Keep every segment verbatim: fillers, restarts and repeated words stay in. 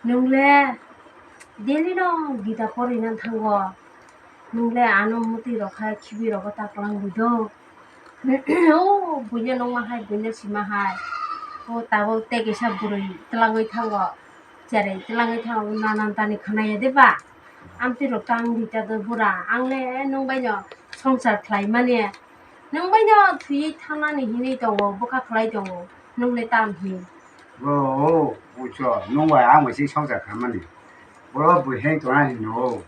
Nwng le daily no Gita porina thango. Nwng le ano mwtwi rok hai khibi rogo ta kwlangwi do. O buino nukma hai, buino sima hai. O tabuk tei kaisa bwrwi twlangwi thango. Cherai twlangwi thango, nanan tani khwnaya de ba? Amtwi rok tang di ta do bura. Ang le nwng bai no songsar khlai mani. Nwng bai no thwiwi thangnani hinwi tongo, bwkha khlai tongo. Nwng le tam hin? Bro, o, bucho, nwng bai ang bai se songsar khlai mani. Bro, bui heng tona hin no.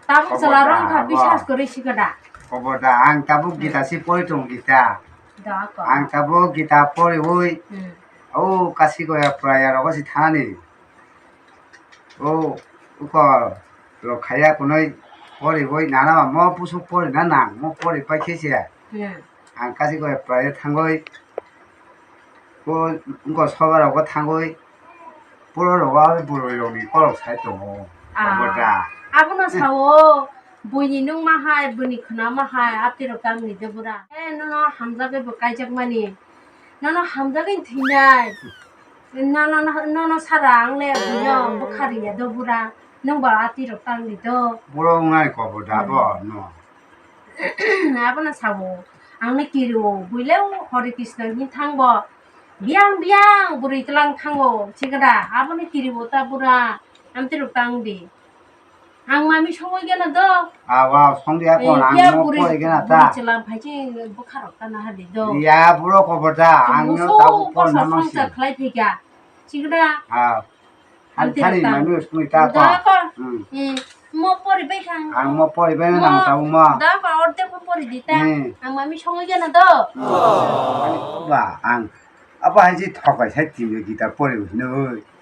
Tabuk chwla rong kha, biswas kwrwi sikha da. Kobo da, ang tabuk Gita se pori tongo, Gita. Da ko. Ang tabuk Gita poriwi, hmm, o kasi goya pura ya rogo se thani. O, uko rok khaya kunui poriwi nana mo pusuk pori na nang, mo pori pai khe se. Hmm. Ang kasi goya pura ya thangwi. Bo wngkha soba rok bo thangwi, puro rogo bwrwi rokni kolok sai tongo. Ah, obo da. Abono sao, buini nukma hai, buini khwnama hai, apti rok tamni de bura. Eh, nono hamjagwi bo kaijakmani. Nono hamjagwi thwinai. Nono, nono sara ang le buino bwkha riya do bura. Nwng ba apti rok tamni do. Buro wngnai kobo da bo, hmm, no. Abono sao, ang no kirio, buile Hare Krishna hin thangbo, biang biang bwrwi twlang thango, chikada, abono kirio ta bura, amtwi rok tang di. Ang mami songwi gana do. Awa, songdi ako, eh, ang ya mo bwrwi, pori gana ta. Bwrwi chwla phai chi bwkha rok ta naha di do. Ya, buro kobo da, ang no muso tabuk por kosa namang songsa si khlai phika, chikada. Ah. Ang thani manu sui ta ko. Da ko. Hmm. Eh, mo pori bai kha. Ang mo pori bai nang ta mo. Da ko, orde mo pori di ta. Hmm. Ang mami songwi gana do. Ani ba ang. Abo hai si thokai sai timi Gita pori hwnwi.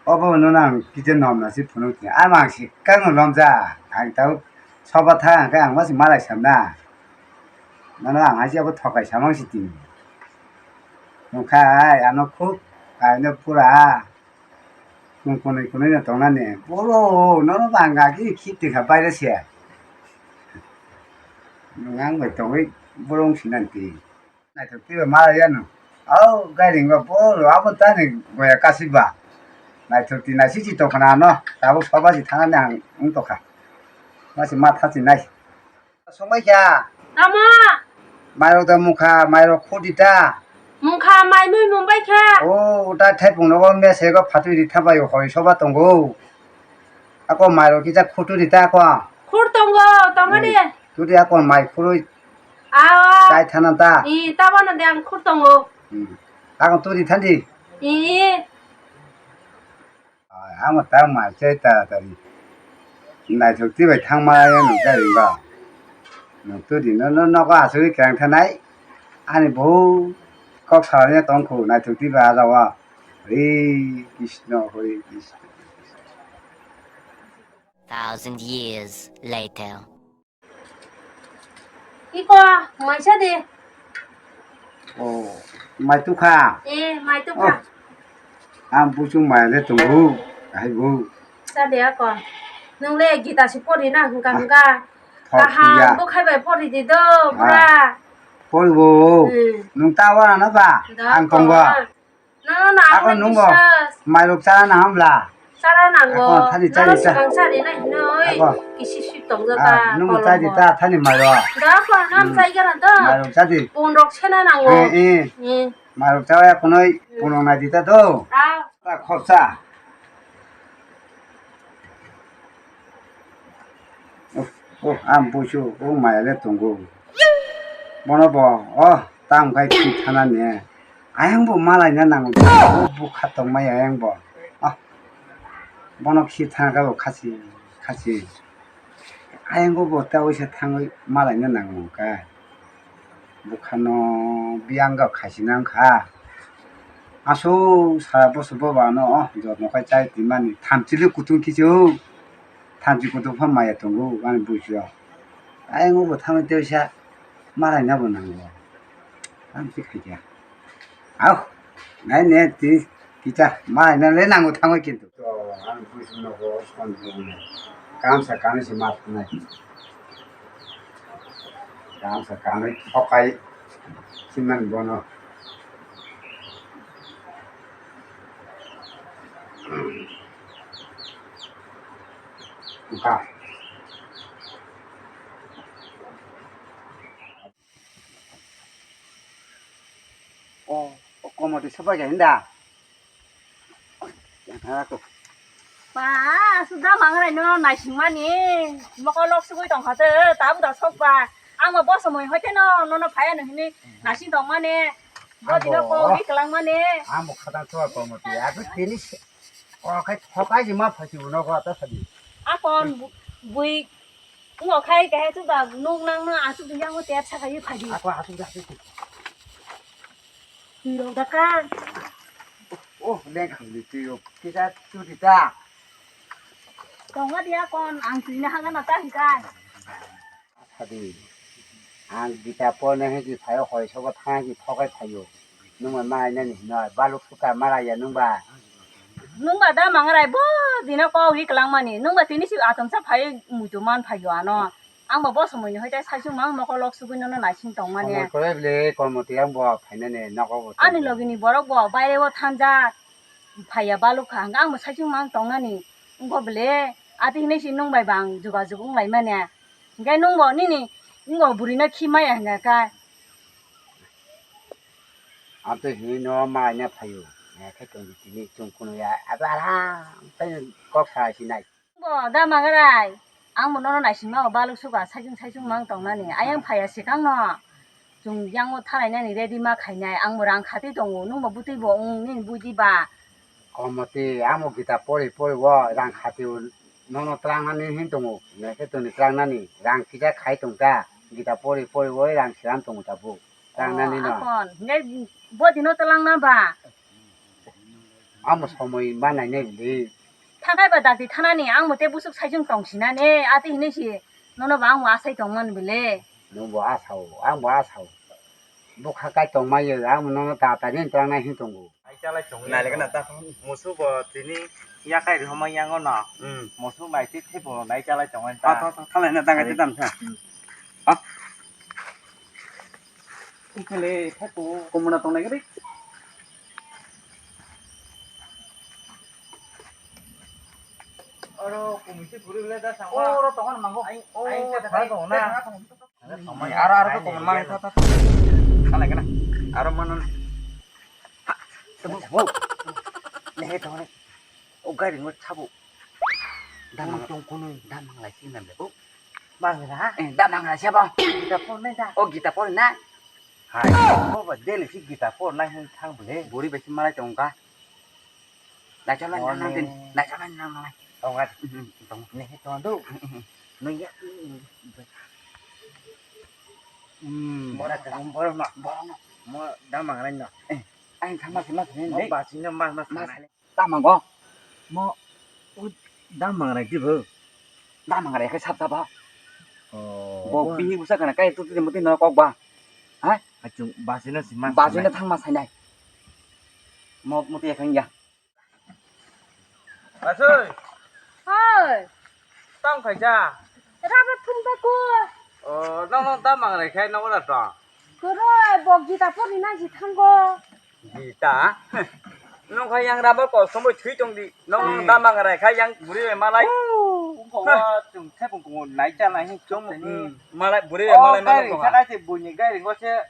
Obo no nang kije nom na si phunuk ti. Ang mang si kang nom ja. Ang tau soba tha ang khe ang ma si malai sam na. Nono ang hai si abo thokai samang si timi. Nokha ai ano khuk ai no pura. Nwng kunui kunui no tongnani. Boro, nono bangga khe khiti kha baire se. Nwng ang bai tongwi boro wng sinani twi. Naithok twi bai ma ya no. Au, gairing ba boro, abo tani goya kasi ba. Naithok twi naisi si tongkhana no. Tabuk soba si thangnani ang wng tokha. Ma si ma tha si nai. Songbai kha. Tamo? Mairok da mukha, mairok khudi ta. Mukha mai mui mumbai kha. O, ta thepung nogo mese go phatui ri thabai hoi soba tongo. Ako mairok kisa khutu ri ta ko. Khur tongo, tamo de. Hmm. Tudi ako mai khurui. Awa. Tai thana ta. I, tamo no de ang khur tongo. Hmm. Ako tudi thandi. I. Amo ta mai chai ta tari. Naithok twi bai thangma ya nung chai ringo. Nung tudi no, no, nogo asugwi kereng thanai. Ani bohut kok salani tongkhu naithok twi bai ajao. Hare Krishna, Hare Krishna. Thousand years later. Iko, mai sa de. Oh, mai tukha. Eh, mai tukha. Oh, ang buchung mai le tongo, hai bu. Sa de ako. Nung le Gita si pori na hingka hingka. Kaham bo khai bai pori di do, bra. Pori bo. Hmm. Nung ta wara na ba? Ang tongo. Nono na ako ang nungo biswas. Mairok chana nang hamla. Chana nango. Ako thani nono chari cha. Sikang chari na hinoi. Ako. Kisi sui tong jata. Ah, nungo chari ta thani mairok. Da ko nam chai gana do. Mairok chadi. Pun rok sena nango. Eh, eh. Eh. Mairok chawa ya kunoi pun rok nai di ta do. Ah. Ta khorsa. Oh, oh, ang busu, oh, maya le tongo. Bono bo, oh, tang khai thana ne. Ayang bo malai na nang, oh, bukha tong maya ayang bo. Ah, bono khi thana ka bo khasi, khasi. Ayang bo bo ta oisa thangwi malai na nang ka. Bukhano biyang ga khaisina wngkha. Aswk sara bwswk boba no jotno khai chai twi mani. Thamchili kutung kichu. Thamchi kutung pha maya tongo ani buicho. Ayang bo thangwi tei sa malaina bo nango. Thamchi khaikha. Au, nai ne twi kisa malaina le nango thangwi kintu. To, ang buisu nogo son bumung. Kamsa kanwi se ma thunai. Kamsa kanwi thokai siman bono. O, o, komoti sopai khe hinda. Yang thang ako. Ba, suda mangrai no naisingmani. Moko lok sugui tongkha te, tabuk da sok ba. Ang bo boso mui hoite no, nono phaya no hini naising tongmani. Bo dino ko wi kelangmani. Ang bo khatang chua komoti. Abo tini se, o khai thokai jima phati uno ko ta sadi. Akon bu-, bui Ngo khai kahe tu da nuk nang na asuk yang te cha khai phadi. Ako asuk da asuk. Tui rok da ka. Oh, leng khang di tui rok. Kisa tu di ta. Tong a dia kon ang tui na haga na ta hi kai. Sadi. Ang gita po ne hi ki phayo hoi sobo thang ki thokai phayo. Nungba ma nani hinoi baluk suka mara ya nungba. Nungba da mangrai bo dina kok ri kelangmani. Nungba tini si atomsa phai muitu man phai yo ano. Ang bo bo somoi ni hoite saisung mang moko lok sugui nono naising tongmani. Komor kore bile komor tiyang bo phainani nogo bo. Ani logi ni borok bo baire o thanjak phaiya baluk kha. Ang bo saisung mang tongnani. Wngkho bile ati hinui si nung bai bang jogajog wng lai mani. Hingke nung bo nini wng bo bwrwi no khi maya hingka kha. Amtwi hinwi no maina phaio. Khe tong tini chwng kunuya abo aram tei kok sa sinai. Bo da mangrai. Ang bo nono naisingma o baluk suka saichung saichung mang tongnani. Ayang phaiya swkang no. Chwng yango thalainani ready ma khainai. Ang bo rang khatwi tongo. Nung bo bwtwi bo wng nini buji ba. Komoti amo gita pori pori o rang khatwi o nono twlangnani hin tongo. Naikhe tongni twlangnani rang kisa khai tongkha. Gita pori pori o rang slam tongo tabuk. Twlangnani no. Akon, hingke bo dino twlangna ba? Amo somoi ma nainai bwlwi. Thakai ba dakti thanani, ang bo tei busuk saichung tongsinani, ati hinui si nono bo ang bo asai tongmani bwlwi. Nwng bo asao, ang bo asao. Bukha kai tongmai yo, ang bo nono tata ni twlangnai hin tongo. Nai chalai tongo. Nai lekha na ta. Musu bo tini yakai rihoma yango no. Hmm. Musu bai ti thebo nai chalai tongo ta. Tha, tha, tha, thalai na dangai ti dam tha. Hmm. Ah. Ikele theko. Komuna tongnai gari. Oro komisi guri le da sangwa. Oro tongon mango. Ai, ai, thara tongo na. Aro, aro to komon mani tha, tha, tha. Kala, kala. Aro mano. Ha, tamo, wow. Lehe to ne. O gari ngo chabo. Damang tong kono. Damang lai sing nam le. O. Bang na. Eh, damang lai siapa? Gita por na da. O gita por na. Hai. O ba dele si gita por na hin thang bele. Buri besi malai tong ka. Naichalai nang nang din, naichalai nang nang. Tonga. Mhm, tong. Nih, tong do. Nung ya. Hmm. Bora ka, bora ma, bora ma. Mo damang rai no. Eh, ain thama sima sini. Mo basing no mas mas. Mas. Tamang go. Mo u damang rai di bo. Damang rai ke sap sap ba. Oh. Bo bini busa kana kai tu tu mati no kok ba. Ha? Achung basing no sima. Basing no thang ma sai nai. Mo mo ti khang ya. Asoi. Hoi. Tang khaisa. Raba thum ta ko. Oh, nang nang ta mang rai khai nang ora ta. Koro bok gita pori na ji thango. Gita. Nang khai yang raba ko somoi thui tong di. Nang nang ta mang rai khai yang buri malai. Ungko wa chung khai pung ko nai cha nai chung. Malai buri malai malai. Khai khai buni gai ringo se.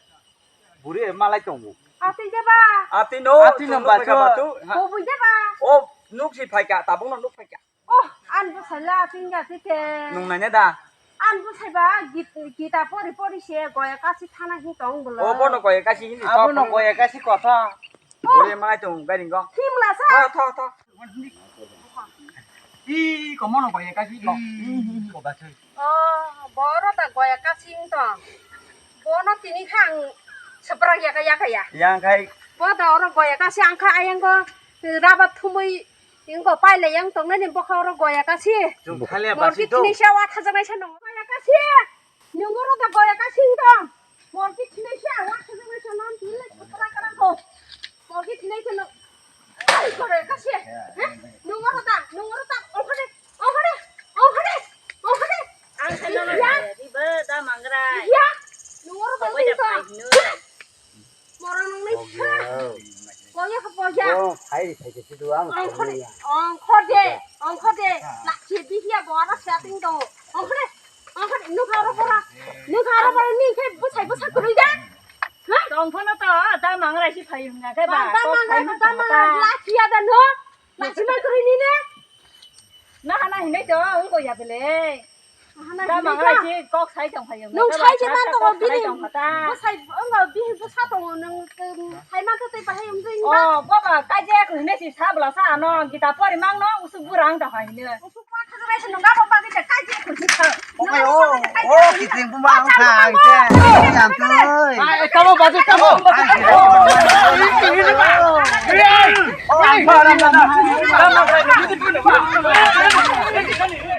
Buri malai tongo. Ati jeba. Ati no, ati no tongo bacho. Bacho. Ha. Bubui jeba. O nuk si phaika, tabung no nuk phaika. Oh, an bu sala ati nga tike. Nung nanya da. An bu saiba git-, gita pori pori se goya kasi thana hi tong bolo. O bono goya kasi hindi. Abono goya kasi kotha. Oh. Buri malai tongo gairingo. Thimla sa. Tho, tho, tho. Ih, komono goya kasi ko. Ih, ko bacho. Oh, boro da goya kasing tong. Bono tini kha ang seprak yaka yaka ya. Yang khai. Bo da oro goya kasi ang kha ayang go raba thumui ingko paile yang tong nani bokha oro goya kasi. Chung khalia basi to. Morki tini sha wa thajaknai sa nong goya kasi. Nung oro da goya kasing tong. Morki tini sha wa thajaknai sa nong tini seprak kana ko. Morki tini sha nong. Ai, kore kasi. He? Nung oro ta, nung oro ta, ongkore, ongkore, ongkore, ongkore. Ang sana ya. Di ba da mangra. Ya. Nung oro ta, nung ta. Moro nung ni sa. Koya ko koya. Oh, phai phai ke sidu ang. Ongkhor de, ongkhor de, ongkhor de. Lakhi bihiya bora setting do. Ongkhor de, ongkhor de, nukha ro bora. Nukha ro bora ni khe bwsai bwsa kwrwi da. Ha? Tongphono to, ta mangra si phai hwnga khe ba. Ba, ta mangra, ta mangra, lakhi ya da no. Lakhi ma kwrwi ni ne. Na hana hinai to, wng ko ya bele. Hana hinai to. Ta mangra si kok sai tong phai hwnga. Nung sai je man to, bini. Bwsai, wng ko bini bwsa tongo, nung, um, sai man to tei bahai wng jai. Oh, baba, kai je ko hinai si sa bla sa ano, gita pori mang no, usuk burang ta hai ne. Oke, oh, oh, kiting pun bang sa, ite, yang tu. Ai, kamu baju, kamu. Ai, kiting pun bang sa. Oh, ang parang na. Kamu, kamu.